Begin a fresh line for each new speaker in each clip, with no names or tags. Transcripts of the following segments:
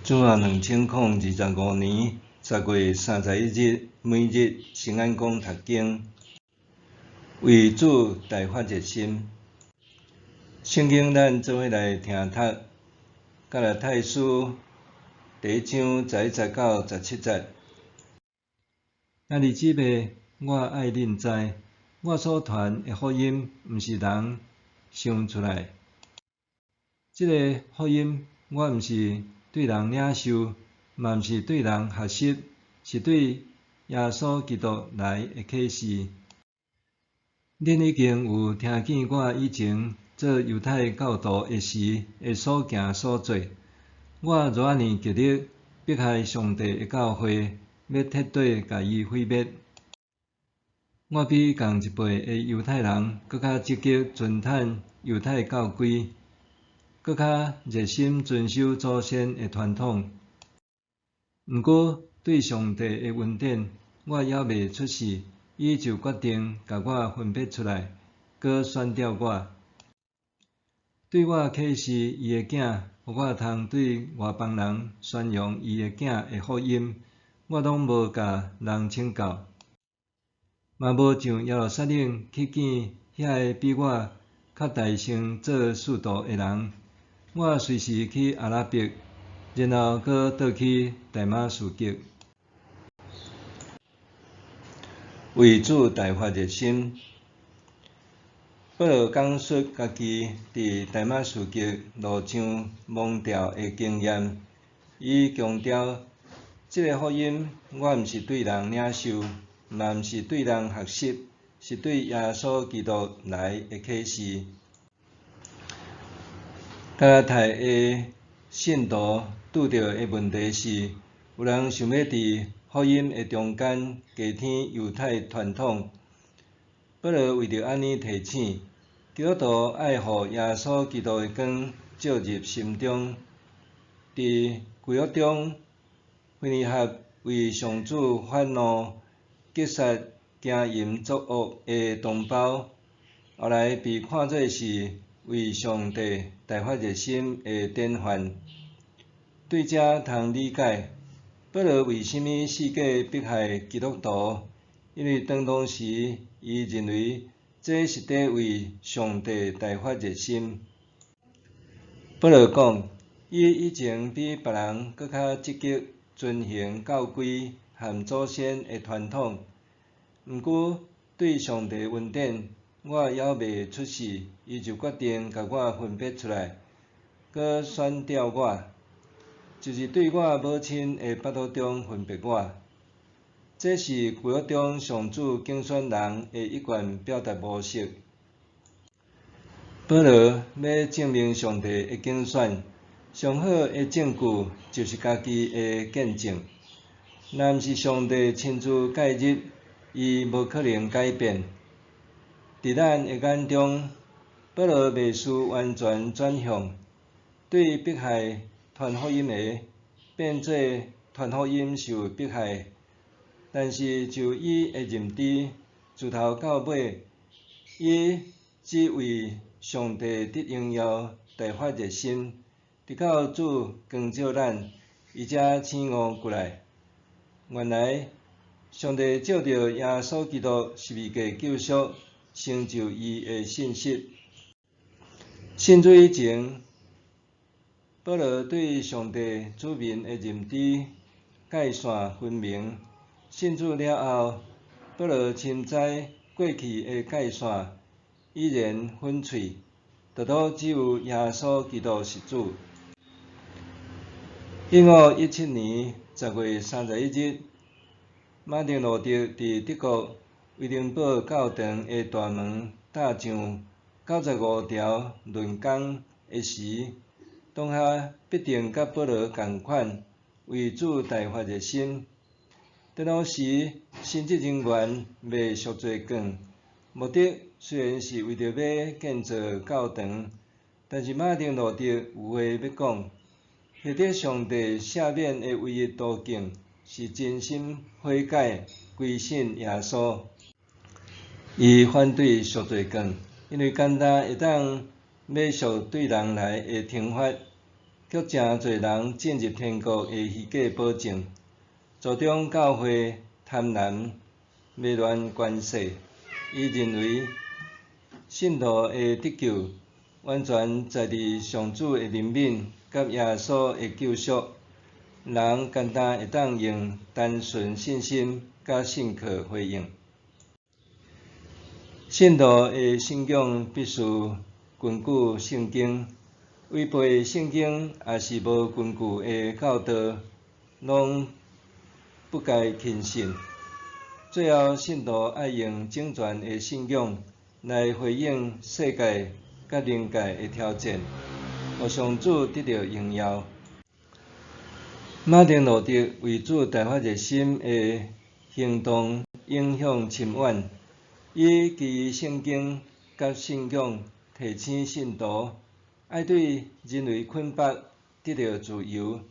主後2025年10月31日，每日聖安講讀經，為主大發熱心。聖經咱做伙來聽讀，加拉太書第一章11節到17節。兄弟姊妹，我愛恁知，我所傳的福音，毋是人想出來。這个福音，我毋是對人領受，嘛毋是對人學習，是對耶穌基督來的啟示。恁已經有聽見我以前做猶太教徒的時的所行所做，我如按呢極力迫害上帝的教會，欲徹底共伊毀滅。我比仝一輩的猶太人閣較積極遵趁猶太教規，閣較熱心遵守祖先的傳統。毋過對上帝的恩典，我猶未出世，伊就決定共我分別出來，閣選召我，對我啟示伊的囝，予我通對外邦人宣揚伊的囝的福音，我攏無共人請教，嘛無上耶路撒冷去見遐个比我較大先做使徒的人。我隨時去阿拉伯，然後閣倒去大馬士革。為主大發熱心，保羅講述家己佇大馬士革路上蒙召的經驗。伊強調，這个福音我毋是對人領受，嘛毋是對人學習，是對耶穌基督來的啟示。加拉太的信徒拄著的問題是，有人想欲佇福音的中間加添猶太傳統。保羅為著按呢提醒，基督徒愛予耶穌基督的光照入心中，佇舊約中，非尼哈為上主發怒，擊殺行淫作惡的同胞，後來被看做是為上帝大發熱心的典範。對這通理解，保羅為啥物四界迫害基督徒？因為當當時伊認為這是佇為上帝大發熱心。保羅講，伊以前比別人閣較積極遵行教規和祖先的傳統，毋過對上帝恩典，我猶未出世，伊就決定共我分別出來，閣選召我，就是對我母親的腹肚中分別我。這是舊約中上主揀選人的一貫表達模式。保羅欲證明上帝的揀選，上好的證據就是家己的見證。若毋是上帝親自介入，伊無可能改變。佇咱的眼中，保羅袂需完全轉向，對迫害傳福音的，變做傳福音受迫害。但是就伊的認知，自頭到尾，伊只為上帝得榮耀大發熱心，直到主光照咱，伊才醒悟過來。原來上帝藉著耶穌基督十字架救贖，成就伊的信實。信主以前，保羅對上帝子民的認知界線分明。信主了後，保羅深知過去的界線已然粉碎，獨獨只有耶穌基督是主。1517年10月31日，馬丁路德佇德國威登堡教堂的大門貼上95條論綱的時，當下必定佮保羅仝款，為主大發熱心。當時神職人員賣贖罪券，目的雖然是為著欲建造教堂，但是馬丁路德有話欲講，獲得上帝赦免的唯一途徑是真心悔改、歸信耶穌。伊反對贖罪券，因為簡單會當買贖對人來的懲罰，卻誠濟人進入天國的虛假保證，助長教會貪婪迷亂權勢。伊認為信徒的得救完全在佇上主的憐憫佮耶穌的救贖，人干焦會當用單純信心佮信靠回應。信徒的信仰必須根據聖經，違背聖經抑是無根據的教導，攏不該輕信。最後，信徒愛用整全的信仰來回應世界佮靈界的挑戰，予上主得著榮耀。馬丁路德為主大發熱心的行動影響深遠，伊基於聖經佮信仰提醒信徒，愛對人類捆縛得著自由，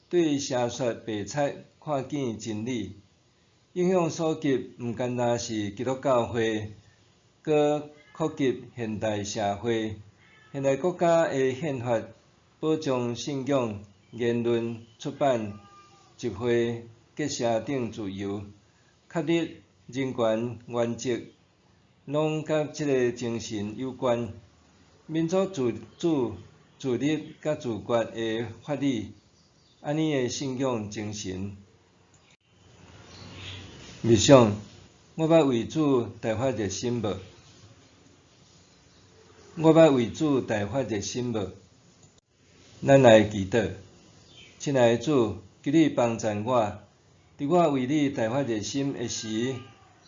對邪說白賊看見真理。影響所及，毋干焦是基督教會，閣擴及現代社會。現代國家的憲法保障信仰、言論、出版、集會、結社等自由，確立人權原則，攏佮這个精神有關。民族自主、自立佮自決的法理，按呢的信仰精神。默想，我捌為主大發熱心無？我捌為主大發熱心無？咱來祈禱，親愛的主，求你幫贊我，佇我為你大發熱心的時，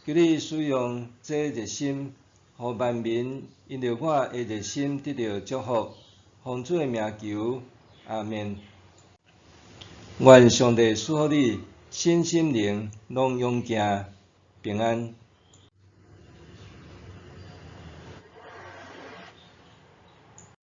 求你使用這熱心，予萬民因著我的熱心得著祝福。奉主的名求，阿們。願上帝賜福你，身心靈攏勇健平安。